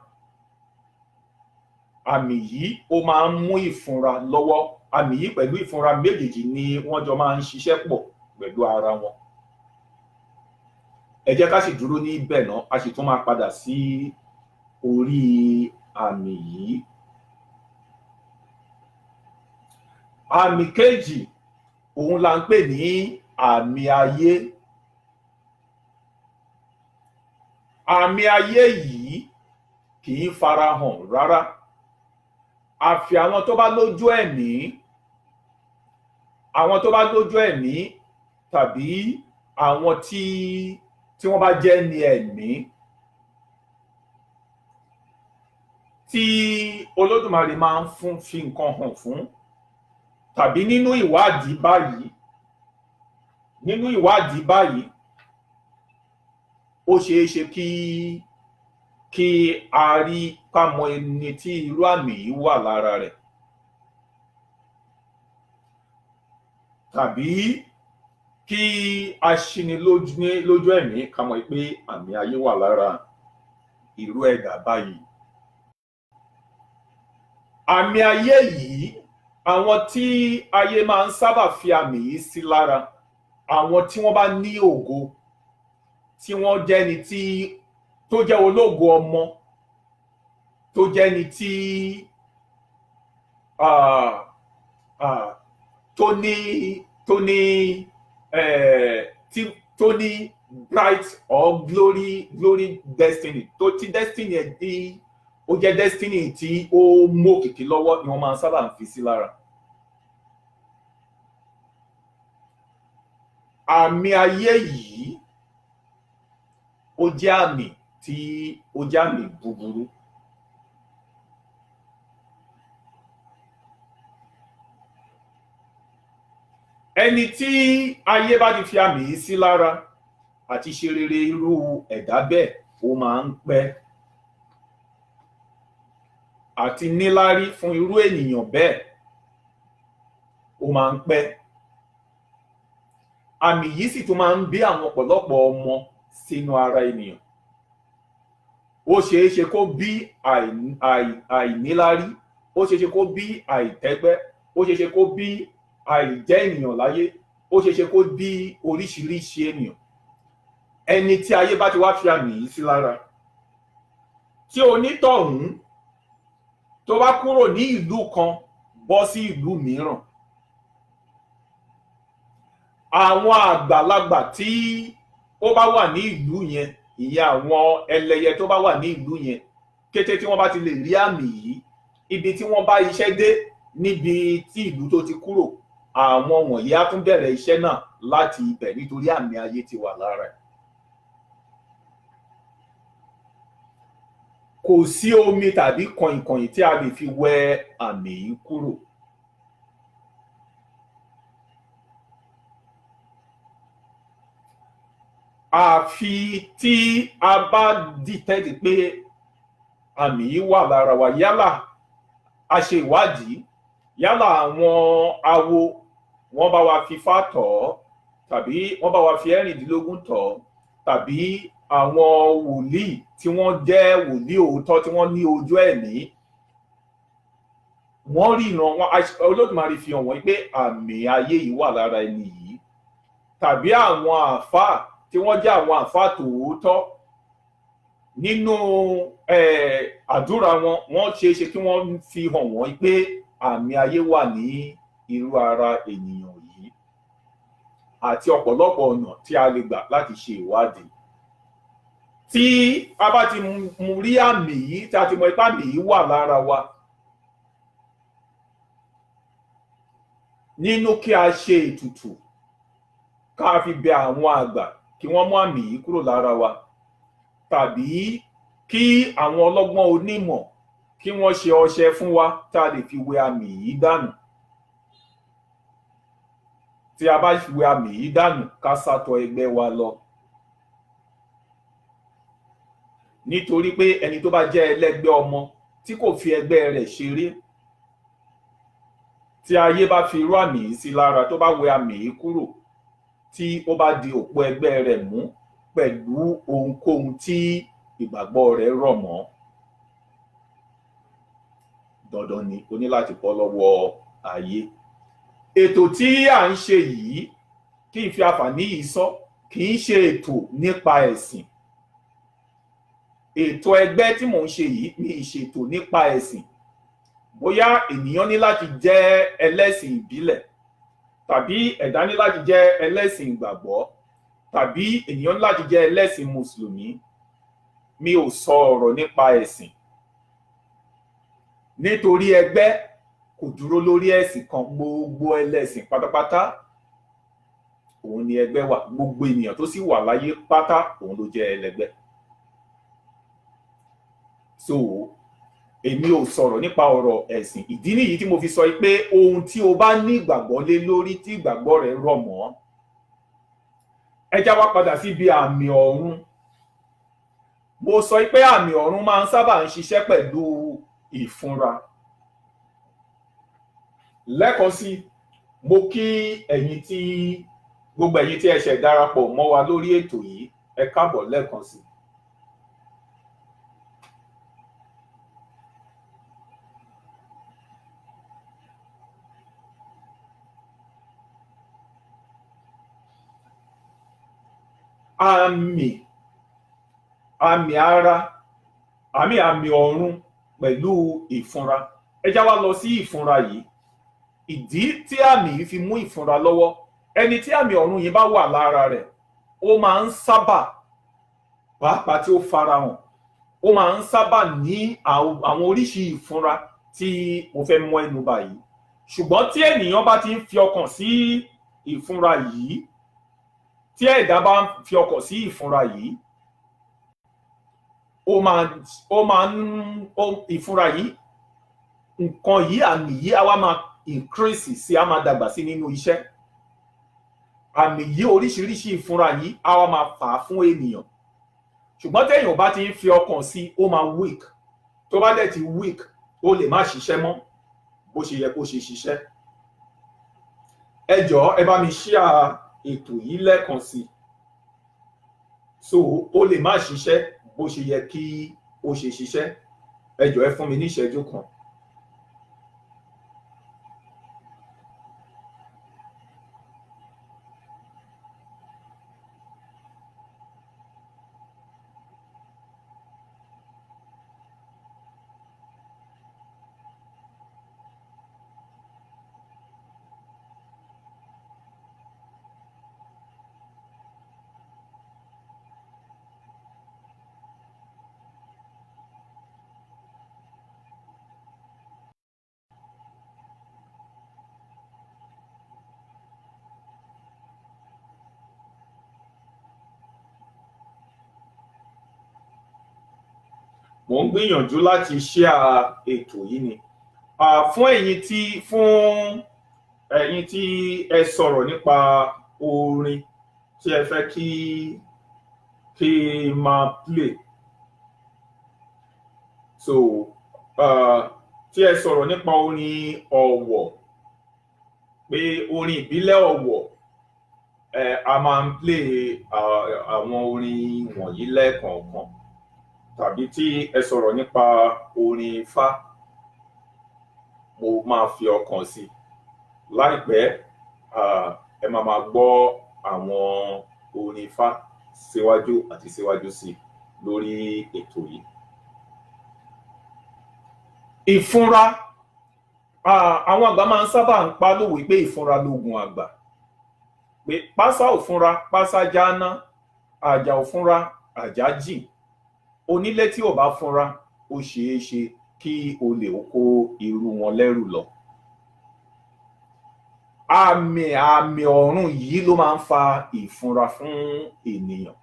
Àmì yìí, ó máa ń mú ìfunra lọ́wọ́. Àmì yìí pẹ̀lú ìfunra méjèèjì ni wọ́n jọ máa ń ṣiṣẹ́ pọ̀ pẹ̀lú ara wọn. Ẹ jẹ́ ká sì dúró níbẹ̀ náà, a sì tún máa padà sí orí àmì yìí. Àmì kejì, òun la ń pè ní àmì ayé. Àmì ayé yìí kì í farahàn rárá, àfi àwọn tó bá lójú ẹ̀mí, àwọn tó bá lójú ẹ̀mí tàbí àwọn tí wọ́n bá jẹ́ ní ẹ̀mí tí Olódùmarè máa ń fún fi nǹkan hàn fún, tàbí nínú ìwádìí báyìí, ó ṣeé ṣe kí a rí ká mọ ẹni tí irú àmì yìí wà lára rẹ̀, tàbí kí a ṣíni lójú ní lójú ẹ̀mí, ká mọ̀ pé àmì ayé wà lára irú ẹ̀dá báyìí. Àmì ayé yìí, àwọn tí ayé máa ń sábà fi àmì yìí sí lára, àwọn tí wọ́n bá ní ògo, tí wọ́n jẹ́ni tí tó jẹ́ ológo ọmọ, tó jẹ́ni tí tó ní tí tó ní bright or glory destiny, tó tí destiny ẹ̀ tí ó jẹ́ destiny tí ó mú òkìkí lọ́wọ́ ni wọ́n máa ń sábà ń fi sí lára. Àmì ayé yìí, ó jẹ́ àmì tí ó jẹ́ àmì búburú. Ẹni tí ayé bá ti fi àmì yìí sí lára, àti ṣe rere irú ẹ̀dá bẹ́ẹ̀, ó máa ń pẹ́. Àti níláárí fún irú ènìyàn bẹ́ẹ̀, ó máa ń pẹ́. Àmì yìí sì tún máa ń bí àwọn ọ̀pọ̀lọpọ̀ ọmọ sínú ara ènìyàn. Ó ṣeé ṣe kó bí àìníláárí, ó ṣeé ṣe kó bí àìtẹ́gbẹ́, ó ṣeé ṣe kó bí àìjẹ́ ènìyàn láyé, ó ṣeé ṣe kó bí oríṣiríṣi ènìyàn. Ẹni tí ayé bá ti wá fi àmì yìí sí lára, tí onítọ̀hún tó bá kúrò ní ìlú kan bọ́ sí ìlú mìíràn, àwọn àgbàlagbà tí ó bá wà ní ìlú yẹn, ìyẹn àwọn ẹlẹ́yẹ tó bá wà ní ìlú yẹn, kété tí wọ́n bá ti lè rí àmì yìí, ibi tí wọ́n bá iṣẹ́ dé níbi tí ìlú tó ti kúrò, àwọn wọ̀nyí á tún bẹ̀rẹ̀ iṣẹ́ náà láti ibẹ̀, nítorí àmì ayé ti wà lára ẹ̀. Kò sí omi tàbí kọ̀ìnkọ̀ìn tí a lè fi wẹ àmì yìí kúrò. Àfi tí a bá detect pé àmì yìí wà lára wa, yálà a ṣe ìwádìí, Yálà àwọn awo wọ́n bá wa fi Ifá tọ̀ ọ́, tàbí wọ́n bá wa fi 16 tọ̀ ọ́, tàbí àwọn wòlíì tí wọ́n jẹ́ wòlíì òótọ́ tí wọ́n ní ojú ẹ̀mí, wọ́n rí ìran wọn, Olódùmarè fi hàn wọ́n pé àmì ayé yìí wà lára ẹni yìí, tàbí àwọn àáfàá tí wọ́n jẹ́ àwọn àáfàá tòótọ́ nínú àdúrà wọn, wọ́n ṣeé ṣe kí wọ́n fi hàn wọ́n pé àmì ayé wà ní irú ara ènìyàn yìí, àti ọ̀pọ̀lọpọ̀ ọ̀nà tí a lè gbà láti ṣe ìwádìí. Tí a bá ti mú rí àmì yìí, tí a ti mọ ipá àmì yìí wà lára wa, nínú kí a ṣe ètùtù ká fi bẹ àwọn àgbà kí wọ́n mú àmì yìí kúrò lára wa, tàbí kí àwọn ọlọ́gbọ́n onímọ̀ kí wọ́n ṣe ọṣẹ fún wa tá a lè fi wẹ àmì yìí dànù. Tí a bá wẹ àmì yìí dànù, ká sátọ̀ ẹgbẹ́ wa lọ. Nítorí pé ẹni tó bá jẹ́ ẹlẹ́gbẹ́ ọmọ tí kò fi ẹgbẹ́ rẹ̀ ṣeré, tí ayé bá fi irú àmì yìí sí lára, tó bá wẹ àmì yìí kúrò, tí ó bá di òpó ẹgbẹ́ rẹ̀ mú pẹ̀lú ohunkóhun tí ìgbàgbọ́ rẹ̀ rọ̀ mọ́, dandan ni o ní láti bọ́ lọ́wọ́ ayé. Ètò tí à ń ṣe yìí, kí n fi àǹfààní yìí sọ, kì í ṣe ètò nípa ẹ̀sìn. Ètò ẹgbẹ́ tí mò ń ṣe yìí ni ìṣètò nípa ẹ̀sìn. Bóyá ènìyàn ní láti jẹ́ ẹlẹ́sìn ìbílẹ̀, tàbí ẹ̀dá ní láti jẹ́ ẹlẹ́sìn ìgbàgbọ́, tàbí ènìyàn ní láti jẹ́ ẹlẹ́sìn mùsùlùmí, mi ò sọ ọ̀rọ̀ nípa ẹ̀sìn. Nítorí ẹgbẹ́ kò dúró lórí ẹ̀sìn kan, gbogbo ẹlẹ́sìn pátápátá òun ni ẹgbẹ́ wà, gbogbo ènìyàn tó sì wà láyé pátá òun ló jẹ́ ẹlẹ́gbẹ́. So èmi ò sọ̀rọ̀ nípa ọ̀rọ̀ ẹ̀sìn. Ìdí nìyí tí mo fi sọ pé ohun tí o bá ní ìgbàgbọ́ lé lórí, tí ìgbàgbọ́ rẹ rọ̀ mọ́. Ẹ já wá padà síbi àmì ọ̀run. Mo sọ pé àmì ọ̀run máa ń sábà ń ṣiṣẹ́ pẹ̀lú ìfúnra. Lẹ́ẹ̀kan sí, mo kí ẹ̀yin tí gbogbo ẹ̀yin tí ẹ ṣẹ̀ darapọ̀ mọ́ wa lórí ètò yìí, ẹ káàbọ̀ lẹ́ẹ̀kan sí. Àmì ara, àmì ọ̀run pẹ̀lú ìfúnra. Ẹ já wá lọ sí ìfúnra yìí. Ìdí tí àmì yìí fi mú ìfúnra lọ́wọ́, ẹni tí àmì ọ̀run yìí bá wà lára rẹ̀, ó máa ń sábà, pàápàá tí ó farahàn, ó máa ń sábà ní àwọn oríṣi ìfúnra tí mo fẹ́ mú ẹnu bà yìí. Ṣùgbọ́n tí ènìyàn bá ti ń fi ọkàn sí ìfúnra yìí, tí ẹ̀dá bá ń fi ọkàn sí ìfúnra yìí, ìfúnra yìí, nǹkan yìí, àmì yìí á wá máa increase sí, á máa dàgbà sí nínú iṣẹ́. Àmì yìí, oríṣiríṣi ìfúnra yìí á wá máa fà á fún ènìyàn. Ṣùgbọ́n téèyàn bá ti ń fi ọkàn sí, ó máa weak. Tó bá dẹ̀ ti weak, ó lè má ṣiṣẹ́ mọ́ bó ṣe yẹ kó ṣe ṣiṣẹ́. Ẹ jọ̀ọ́, ẹ bá mi share ètò yìí lẹ́ẹ̀kan sí. So ó lè má ṣiṣẹ́ bó ṣe yẹ kí ó ṣe ṣiṣẹ́. Ẹ jọ̀ọ́, ẹ fún mi ní ìṣẹ́jú kan. Mo ń gbìyànjú láti share ètò yìí ni. Fún ẹ̀yin tí ẹ sọ̀rọ̀ nípa orin tí ẹ fẹ́ kí máa play. So Tí ẹ sọ̀rọ̀ nípa orin Ọ̀wọ̀, pé orin ìbílẹ̀ Ọ̀wọ̀, ẹ a máa ń play àwọn orin wọ̀nyí lẹ́ẹ̀kọ̀ọ̀kan, tàbí tí ẹ sọ̀rọ̀ nípa orin Ifá, mo máa fi ọkàn sí. Láìpẹ́, ẹ máa máa gbọ́ àwọn orin Ifá síwájú àti síwájú sí i lórí ètò yìí. Ìfúnra, àwọn àgbà máa ń sábà ń pa lówe pé ìfúnra lóògùn àgbà, pé pásá ò fúnra, pásá jáná, àjà ò fúnra, àjà jìn. Onílé tí ò bá fúnra, ó ṣeé ṣe kí olè ó kó irú wọn lẹ́rù lọ. Àmì ọ̀run yìí ló máa ń fa ìfúnra fún ènìyàn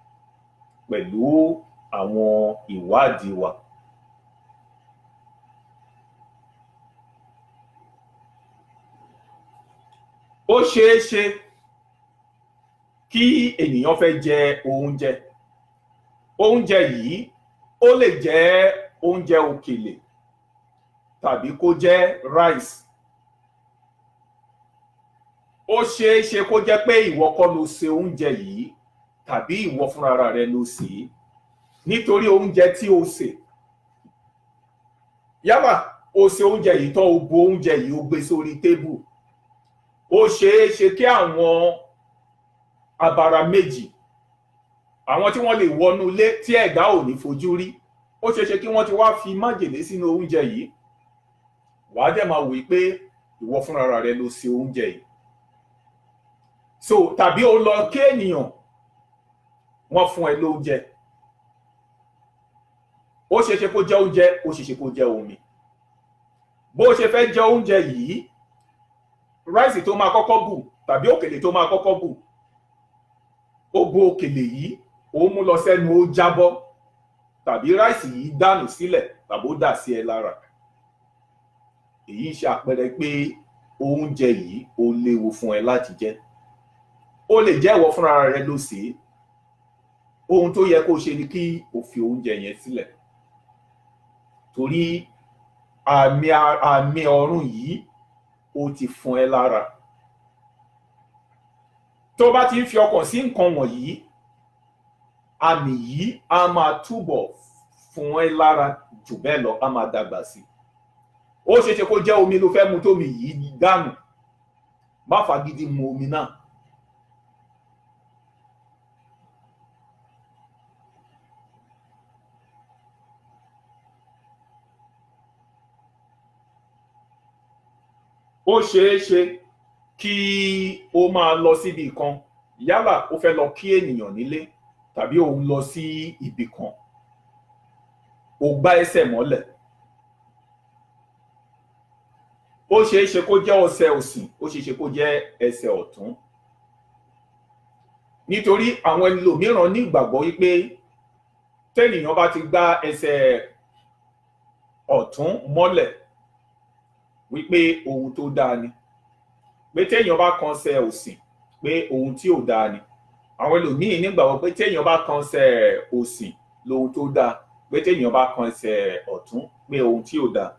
pẹ̀lú àwọn ìwádìí wa. Ó ṣeé ṣe kí ènìyàn fẹ́ jẹ oúnjẹ. Oúnjẹ yìí, ó lè jẹ́ oúnjẹ òkèlè tàbí kó jẹ́ rice. Ó ṣeé ṣe kó jẹ́ pé ìwọ kọ́ ló ṣe oúnjẹ yìí tàbí ìwọ fúnra rẹ ló sè é, nítorí oúnjẹ tí o sè, yálà o sè oúnjẹ yìí tán, o bu oúnjẹ yìí, o gbé sórí tébù, ó ṣeé ṣe kí àwọn abara méjì, àwọn tí wọ́n lè wọnú ilé tí ẹ̀dá ò ní fojú rí, ó ṣeé ṣe kí wọ́n ti wá fi májèlé sínú oúnjẹ yìí. Wàá dẹ̀ máa wòó pé ìwọ fúnra rẹ ló ṣe oúnjẹ yìí. So tàbí o lọ kí ènìyàn, wọ́n fún ẹ lóúnjẹ, ó ṣeé ṣe kó jẹ́ oúnjẹ, ó ṣeé ṣe kó jẹ́ omi. Bó o ṣe fẹ́ jẹ oúnjẹ yìí, rice tó máa kọ́kọ́ bù tàbí òkèlè tó máa kọ́kọ́ bù, ó bu òkèlè yìí, ó mú lọ sẹ́nu, ó jábọ́, tàbí rice yìí dànù sílẹ̀ tàbí ó dà sí ẹ lára. Èyí ń ṣe àpẹẹrẹ pé oúnjẹ yìí, ó léwu fún ẹ láti jẹ. Ó lè jẹ́ ìwọ fúnra rẹ ló sè é. Ohun tó yẹ kó ṣe ni kí o fi oúnjẹ yẹn sílẹ̀, torí àmì ọ̀run yìí, ó ti fún ẹ lára. Tó bá ti ń fi ọkàn sí nǹkan wọ̀nyí, àmì yìí á máa túbọ̀ fún ẹ lára jù bẹ́ẹ̀ lọ, á máa dàgbà sí. Ó ṣeé ṣe kó jẹ́ omi ló fẹ́ mu tómi yìí dànù. Má fagídí mu omi náà. Ó ṣeé ṣe kí o máa lọ síbi kan, yálà o fẹ́ lọ kí ènìyàn nílé tàbí o ń lọ sí ibì kan, o gbá ẹsẹ̀ mọ́lẹ̀. Ó ṣeé ṣe kó jẹ́ ẹsẹ̀ òsì, ó ṣeé ṣe kó jẹ́ ẹsẹ̀ ọ̀tún, nítorí àwọn ẹlòmíràn ní ìgbàgbọ́ wípé tẹ́nìyàn bá ti gbá ẹsẹ̀ ọ̀tún mọ́lẹ̀, wípé ohun tó dáa ni, pé téèyàn bá kan ẹsẹ̀ òsì, pé ohun tí ò dáa ni. Àwọn ẹlòmíín nígbàgbọ́ pé téèyàn bá kan ẹsẹ̀ òsì lóhun tó dáa, pé téèyàn bá kan ẹsẹ̀ ọ̀tún, pé ohun tí ò dáa,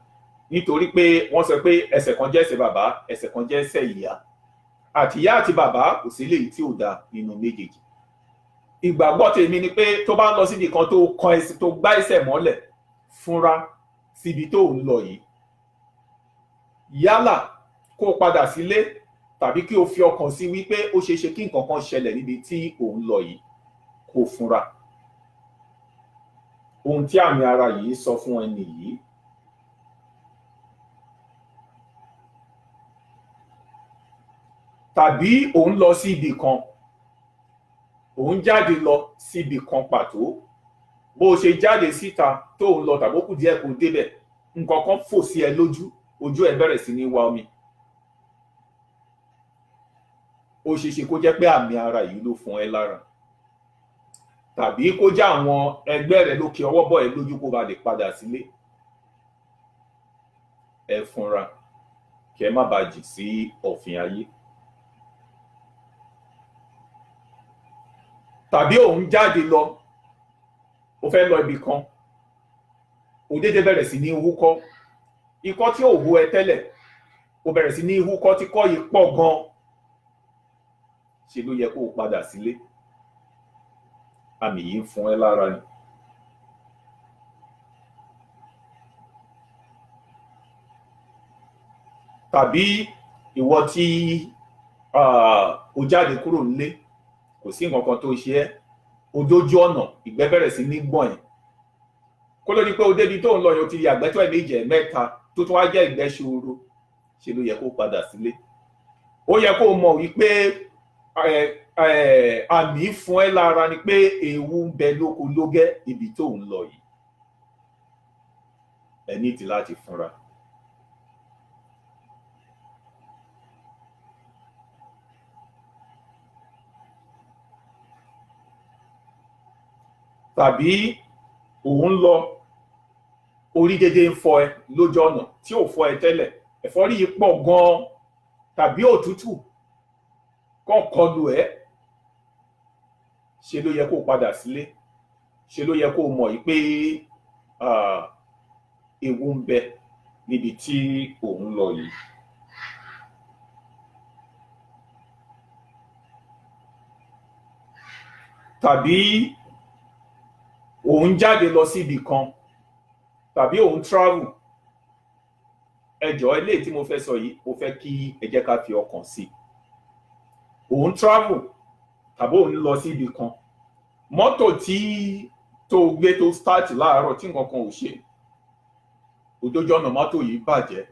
nítorí pé wọ́n sọ pé ẹsẹ̀ kan jẹ́ ẹsẹ̀ bàbá, ẹsẹ̀ kan jẹ́ ẹsẹ̀ ìyá. Àti ìyá àti bàbá, kò sí léyìí tí ò dáa nínú méjèèjì. Ìgbàgbọ́ tèmi ni pé tó bá ń lọ síbi kan, tó kan ẹsẹ̀, tó gbá ẹsẹ̀ mọ́lẹ̀, fúnra síbi tó ń lọ yìí. Yálà kó o padà sílé tàbí kí o fi ọkàn sí wípé ó ṣeé ṣe kí nǹkan kan ṣẹlẹ̀ níbi tí ò ń lọ yìí, kó o fúnra. Ohun tí àmì ara yìí sọ fún ẹni yìí. Tàbí ò ń lọ sí ibì kan, ò ń jáde lọ síbì kan pàtó, bó o ṣe jáde síta tó ń lọ tàbí ó kù díẹ̀ kó o débẹ̀, nǹkan kan fò sí ẹ lójú, ojú ẹ bẹ̀rẹ̀ sí ní wá omi. Ó ṣeé ṣe kó jẹ́ pé àmì ara yìí ló fún ẹ lára, tàbí kó jẹ́ àwọn ẹgbẹ́ rẹ ló kí ọwọ́ bọ̀ ẹ́ lójú kó ba lè padà sílé. Ẹ fúnra kí ẹ má bàa jìn sí ọ̀fìn ayé. Tàbí òun jáde lọ, ó fẹ́ lọ ibì kan, ó dédé bẹ̀rẹ̀ sí ní wúkọ́. Ikọ́ tí ò hó ẹ tẹ́lẹ̀, o bẹ̀rẹ̀ sí ní húkọ́ tí kọ́ yìí pọ̀ gan. Ṣe ló yẹ kó o padà sílé. Àmì yìí ń fún ẹ lára ni. Tàbí ìwọ tí o jáde kúrò nílé, kò sí nǹkan kan tó ṣe ẹ́, o dójú ọ̀nà, ìgbẹ́ bẹ̀rẹ̀ sí ní gbọ̀n ẹ́. Kó ló di pé o débi tó ń lọ yẹn, o ti yàgbẹ́ tó ẹ̀ẹ̀mejì, ẹ̀ẹ̀mẹ́ta, tó tún wá jẹ́ ìgbẹ́ ṣòro. Ṣe ló yẹ kó padà sílé. Ó yẹ kó mọ̀ wípé àmì fún ẹ lára ni pé ewu ń bẹ lóko lógẹ́ ibi tó ń lọ yìí. Ẹ ní ti láti fúnra. Tàbí òun lọ, orí dédé ń fọ́ ẹ lójú ọ̀nà tí ò fọ́ ẹ tẹ́lẹ̀, ẹ̀fọ́rí yìí pọ̀ gan-an, tàbí òtútù kàn kọlù ẹ́. Ṣe ló yẹ kó padà sílé. Ṣe ló yẹ kó mọ̀ yìí pé ewu ń bẹ níbi tí òun lọ yìí. Tàbí òun jáde lọ síbi kan, tàbí òun travel. Ẹ jọ̀ọ́, eléyìí tí mo fẹ́ sọ yìí, mo fẹ́ kí ẹ jẹ́ ká fi ọkàn sí i. Òun travel tàbí òun lọ síbi kan, mọ́tò tí tó gbé tó start láàárọ̀ tí nǹkan kan ò ṣe, òjòjò ọ̀nà mọ́tò yìí bàjẹ́,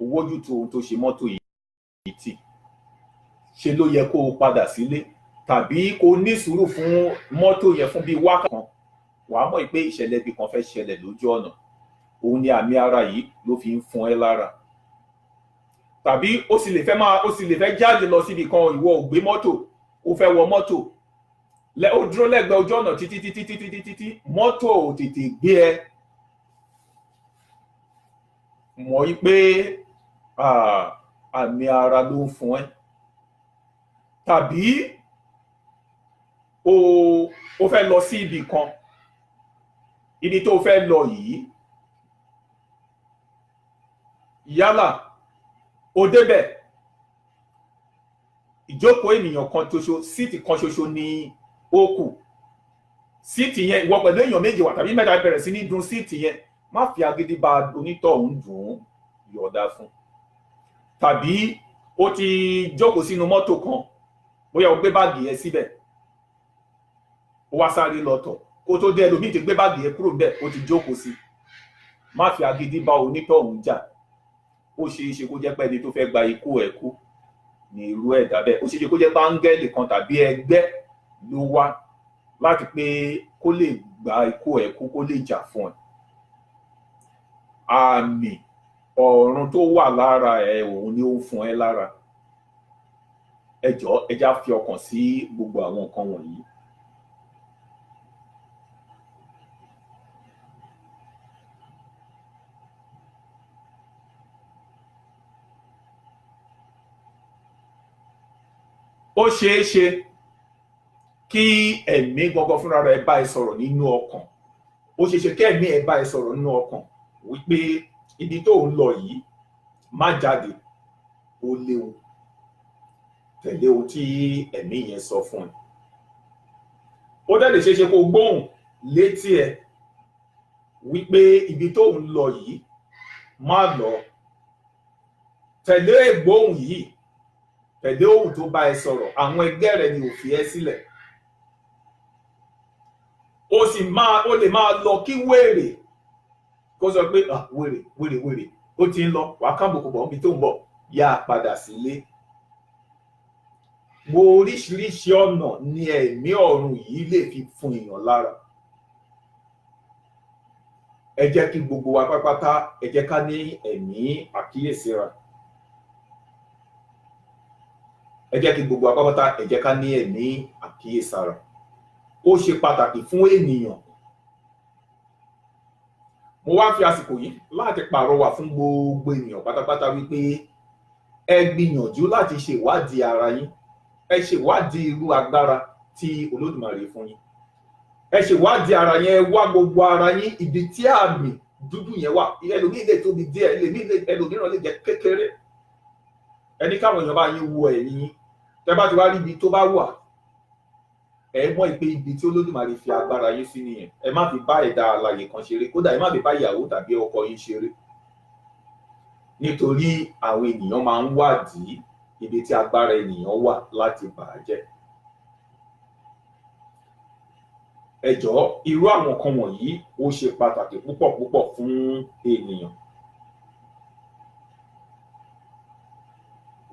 owó ojú tó ohun tó ṣe mọ́tò yìí tì. Ṣe ló yẹ kó o padà sílé, tàbí kó o ní sùúrù fún mọ́tò yẹn fún bíi wákàtí kan. Wàá mọ̀ pé ìṣẹ̀lẹ̀ ibì kan fẹ́ ṣẹlẹ̀ lójú ọ̀nà. Òun ni àmì ara yìí ló fi ń fún ẹ lára. Tàbí ó sì lè fẹ́ máa ó sì lè fẹ́ jáde lọ síbi kan, ìwọ ò gbé mọ́tò, ó fẹ́ wọ mọ́tò, ó dúró lẹ́gbẹ̀ẹ́ ojú ọ̀nà títí títí títí títí tí mọ́tò ò tètè gbé ẹ. Mọ̀ yí pé àmì ara ló ń fún ẹ. Tàbí o fẹ́ lọ sí ibì kan, ibi tó fẹ́ lọ yìí, yálà o débẹ̀, ìjókòó ènìyàn kan ṣoṣo, seat kan ṣoṣo ni ó kù. Seat yẹn, ìwọ pẹ̀lú èèyàn méjì wà tàbí mẹ́ta bẹ̀rẹ̀ sí ní dun seat yẹn. Má fi agídí bá onítọ̀hún dùn ún, yọ̀ọ̀dá fún. Tàbí ó ti jókòó sínú mọ́tò kan, bóyá o gbé báàgì yẹn síbẹ̀, ó wá sáré lọ tọ̀, kó tó dé, ẹlòmíì ti gbé báàgì yẹn kúrò bẹ́ẹ̀, ó ti jókòó sí. Má fi agídí bá onítọ̀hún jà. Ó ṣeé ṣe kó jẹ́ pé ẹni tó fẹ́ gba ikú ẹ̀ kú ní irú ẹ̀dá bẹ́ẹ̀. Ó ṣeé ṣe kó jẹ́ pé áńgẹ́lì kan tàbí ẹgbẹ́ ló wá láti pé kó lè gba ikú ẹ̀ kú, kó lè jà fún ẹ. Àmì ọ̀run tó wà lára ẹ, òun ni ó ń fún ẹ lára. Ẹ jọ̀ọ́, ẹ já fi ọkàn sí gbogbo àwọn nǹkan wọ̀nyí. Ó ṣeé ṣe kí ẹ̀mí gangan fúnra rẹ̀ bá ẹ sọ̀rọ̀ nínú ọkàn. Ó ṣeé ṣe kí ẹ̀mí ẹ bá ẹ sọ̀rọ̀ nínú ọkàn wípé ibi tó ń lọ yìí, má jáde, ó léwu. Tẹ̀lé ohun tí ẹ̀mí yẹn sọ fún ẹ. Ó dẹ̀ lè ṣeé ṣe kó gbóhùn létí ẹ wípé ibi tó ń lọ yìí, má lọ. Tẹ̀lé ìgbóhùn yìí, tẹ̀lé ohùn tó bá ẹ sọ̀rọ̀. Àwọn ẹgbẹ́ rẹ ni ò fi ẹ́ sílẹ̀. Ó sì máa ó lè máa lọ kí wèrè kó sọ pé, "Ah, wèrè, wèrè, wèrè, ó ti ń lọ, wàá kábùkù bọ̀ níbi tó ń bọ̀, yá a padà sílé." Wo, oríṣiríṣi ọ̀nà ni ẹ̀mí ọ̀run yìí lè fi fún èèyàn lára. Ẹ jẹ́ kí gbogbo wa pátápátá, ẹ jẹ́ ká ní ẹ̀mí àkíyèsára. Ẹ jẹ́ kí gbogbo wa pátápátá, ẹ jẹ́ ká ní ẹ̀mí àkíyèsára. Ó ṣe pàtàkì fún ènìyàn. Mo wá fi àsìkò yìí láti pàrọwà fún gbogbo ènìyàn pátápátá wípé ẹ gbìyànjú láti ṣe ìwádìí ara yín. Ẹ ṣe ìwádìí irú agbára tí Olódùmarè fún yín. Ẹ ṣe ìwádìí ara yín. Ẹ wá gbogbo ara yín, ibi tí àmì dúdú yẹn wà. Ẹlòmíì lè tóbi díẹ̀, ẹlòmíràn lè jẹ́ kékeré. Ẹni káwọn èèyàn bá yín wo ẹ̀yìn yín, tẹ́ bá ti wá rí ibi tó bá wà, ẹ mọ̀ pé ibi tí Olódùmarè fi agbára yín sí nìyẹn. Ẹ má fi bá ẹ̀dá alààyè kan ṣeré, kódà ẹ má fi bá ìyàwó tàbí ọkọ yín ṣeré, nítorí àwọn ènìyàn máa ń wádìí ibi tí agbára ènìyàn wà láti bà á jẹ́. Ẹ jọ̀ọ́, irú àwọn kan wọ̀nyí, ó ṣe pàtàkì púpọ̀ púpọ̀ fún ènìyàn.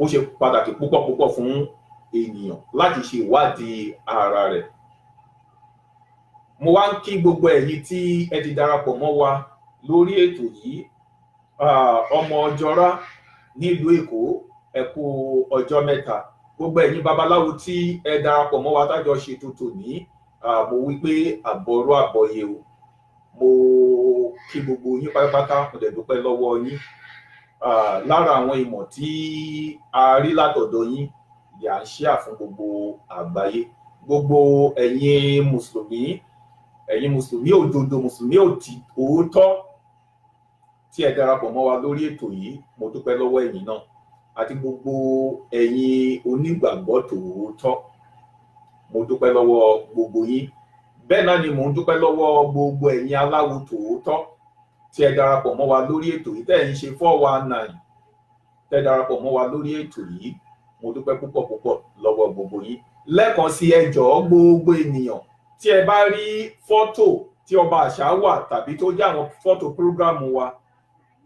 Ó ṣe pàtàkì púpọ̀ púpọ̀ fún ènìyàn láti ṣe ìwádìí ara rẹ̀. Mo wá ń kí gbogbo ẹ̀yin tí ẹ ti darapọ̀ mọ́ wa lórí ètò yìí. Ọmọ Ọjọ́rá nílùú Èkó, ẹ kú ọjọ́ mẹ́ta. Gbogbo ẹ̀yin babaláwo tí ẹ darapọ̀ mọ́ wa tájọ ṣètò tòní, mo wí pé àbọ̀rú àbọ̀yè o. Mo kí gbogbo yín pátápátá, mo dẹ̀ dúpẹ́ lọ́wọ́ yín. Lára àwọn ìmọ̀ tí a rí látọ̀dọ̀ yín yà ń ṣíà fún gbogbo àgbáyé. Gbogbo ẹ̀yin mùsùlùmí, ẹ̀yin mùsùlùmí òdodo, mùsùlùmí òótọ́ tí ẹ darapọ̀ mọ́ wa lórí ètò yìí, mo dúpẹ́ lọ́wọ́ ẹ̀yin náà, àti gbogbo ẹ̀yin onígbàgbọ́ tòótọ́, mo dúpẹ́ lọ́wọ́ gbogbo yín. Bẹ́ẹ̀ náà ni mò ń dúpẹ́ lọ́wọ́ gbogbo ẹ̀yin aláwo tòótọ́ tí ẹ darapọ̀ mọ́ wa lórí ètò yìí, tẹ́ ẹ̀ ń ṣe 419, tẹ́ ẹ darapọ̀ mọ́ wa lórí ètò yìí. Mo dúpẹ́ púpọ̀ púpọ̀ lọ́wọ́ gbogbo yín. Lẹ́ẹ̀kan sí, ẹ jọ̀ọ́, gbogbo ènìyàn tí ẹ bá rí fọ́tò tí Ọba Àṣà wà tàbí tó jẹ́ àwọn fọ́tò program wa,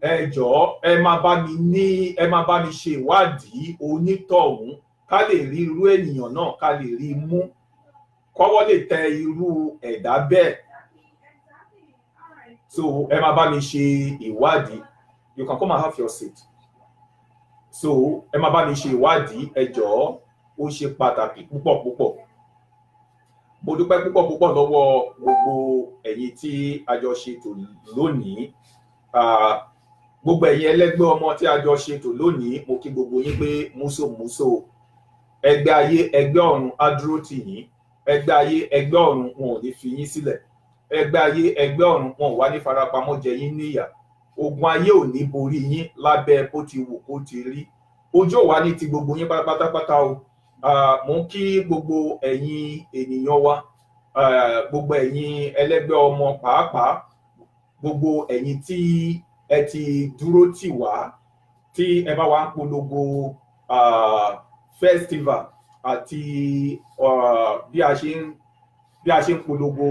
ẹ jọ̀ọ́, ẹ máa bá mi ṣe ìwádìí onítọ̀hún, ká lè rí irú ènìyàn náà, ká lè rí i mú, kọ́wọ́ lè tẹ irú ẹ̀dá bẹ́ẹ̀. So ẹ máa bá mi ṣe ìwádìí. You can come and have your seat. So ẹ máa bá mi ṣe ìwádìí, ẹ jọ̀ọ́, ó ṣe pàtàkì púpọ̀ púpọ̀. Mo dúpẹ́ púpọ̀ púpọ̀ lọ́wọ́ gbogbo ẹ̀yin tí a jọ ṣètò lónìí. Gbogbo ẹ̀yin ẹlẹ́gbẹ́ ọmọ tí a jọ ṣètò lónìí, mo kí gbogbo yín pé músòmúsò. Ẹgbẹ́ ayé, ẹgbẹ́ ọ̀run á dúró tì yín. Ẹgbẹ́ ayé, ẹgbẹ́ ọ̀run, wọn ò ní fi yín sílẹ̀. Ẹgbẹ́ ayé, ẹgbẹ́ ọ̀run, wọn ò wá ní farapamọ́ jẹ yín níyà. Ogun ayé ò ní borí yín lábẹ́ bó ti wù kó ti rí. Ojú ò wá ní ti gbogbo yín pátápátá o. Mo ń kí gbogbo ẹ̀yin ènìyàn wa, gbogbo ẹ̀yin ẹlẹ́gbẹ́ ọmọ pàápàá, gbogbo ẹ̀yin tí ẹ ti dúró tì wá, tí ẹ bá wa ń polongo festival àti bí a ṣe ń polongo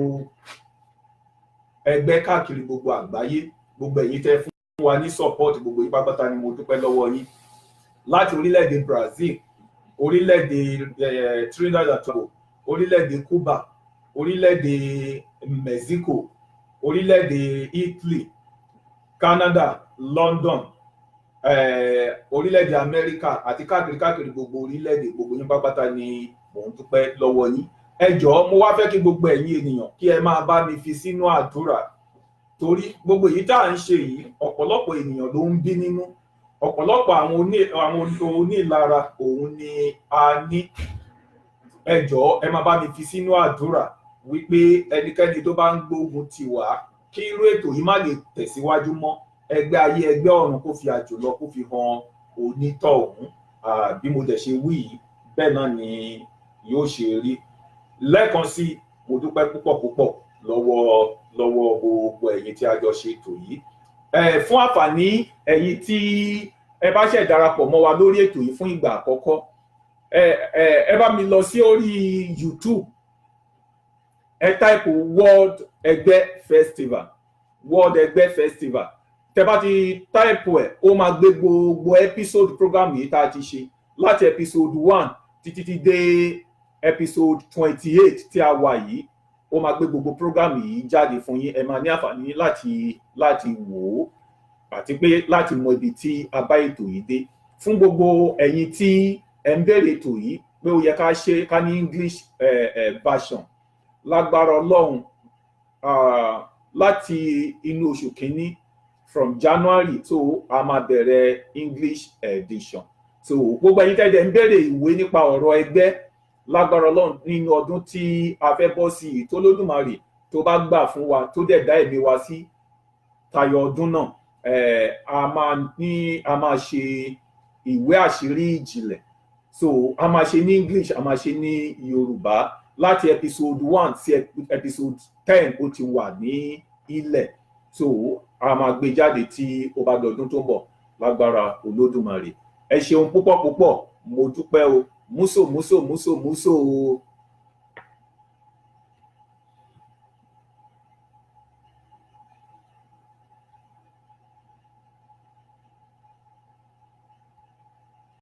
ẹgbẹ́ káàkiri gbogbo àgbáyé. Gbogbo ẹ̀yin tẹ́ fún wa ní support, gbogbo yín pátápátá ni mo dúpẹ́ lọ́wọ́ yín. Láti orílẹ̀-èdè Brazil, orílẹ̀-èdè Trinidad and Tobago, orílẹ̀-èdè Cuba, orílẹ̀-èdè Mexico, orílẹ̀-èdè Italy, Canada, London, orílẹ̀-èdè Amẹ́ríkà àti káàkiri káàkiri gbogbo orílẹ̀-èdè, gbogbo yín pátápátá ni mò ń dúpẹ́ lọ́wọ́ yín. Ẹ jọ̀ọ́, mo wá fẹ́ kí gbogbo ẹ̀yin ènìyàn kí ẹ máa bá mi fi sínú àdúrà, torí gbogbo èyí tá à ń ṣe yìí, ọ̀pọ̀lọpọ̀ ènìyàn ló ń bí nínú. Ọ̀pọ̀lọpọ̀ àwọn onílara òun ni a ní. Ẹ jọ̀ọ́, ẹ máa bá mi fi sínú àdúrà wípé ẹnikẹ́ni tó bá ń gbógun tì wá kí irú ètò yìí má lè tẹ̀síwájú mọ́, ẹgbẹ́ ayé, ẹgbẹ́ ọ̀run kó fi àjùlọ kó fi hàn onítọ̀hún. Bí mo dẹ̀ ṣe wí yìí, bẹ́ẹ̀ náà ni yóò ṣe rí. Lẹ́ẹ̀kan sí, mo dúpẹ́ púpọ̀ púpọ̀ lọ́wọ́ gbogbo ẹ̀yin tí a jọ ṣe ètò yìí. Fún àǹfààní ẹ̀yin tí ẹ bá ṣẹ̀ darapọ̀ mọ́ wa lórí ètò yìí fún ìgbà àkọ́kọ́, ẹ bá mi lọ sí orí YouTube, ẹ type World Ẹgbẹ́ Festival, World Ẹgbẹ́ Festival. Tẹ́ bá ti type ẹ̀, ó máa gbé gbogbo episode program yìí tá a ti ṣe láti episode 1 títí tí dé episode 28 tí a wà yìí. Ó máa gbé gbogbo program yìí jáde fún yín. Ẹ máa ní àǹfààní láti wò ó àti pé láti mọ ibi tí a bá ètò yìí dé. Fún gbogbo ẹ̀yin tí ẹ ń béèrè ètò yìí pé ó yẹ ká ṣe ká ní English version, lágbára Ọlọ́run, láti inú oṣù kínní, from January, tó a máa bẹ̀rẹ̀ English edition. So gbogbo ẹ̀yin tẹ́lẹ̀ ń béèrè ìwé nípa ọ̀rọ̀ ẹgbẹ́, lágbára Ọlọ́run, nínú ọdún tí a fẹ́ bọ́ sí yìí, tó Lódùmarè tó bá gbà fún wa, tó dẹ̀ dá ẹ̀mí wa sí, Tayọ ọdún náà, a máa ní a máa ṣe ìwé àṣírí ìjìnlẹ̀. So a máa ṣe ní English, a máa ṣe ní Yorùbá. Láti episode 1 sí episode 10, ó ti wà ní ilẹ̀. So a máa gbé jáde tí ó bá dọdún tó ń bọ̀ lágbára Olódùmarè. Ẹ ṣeun púpọ̀ púpọ̀, mo dúpẹ́ o. Múso múso múso múso o.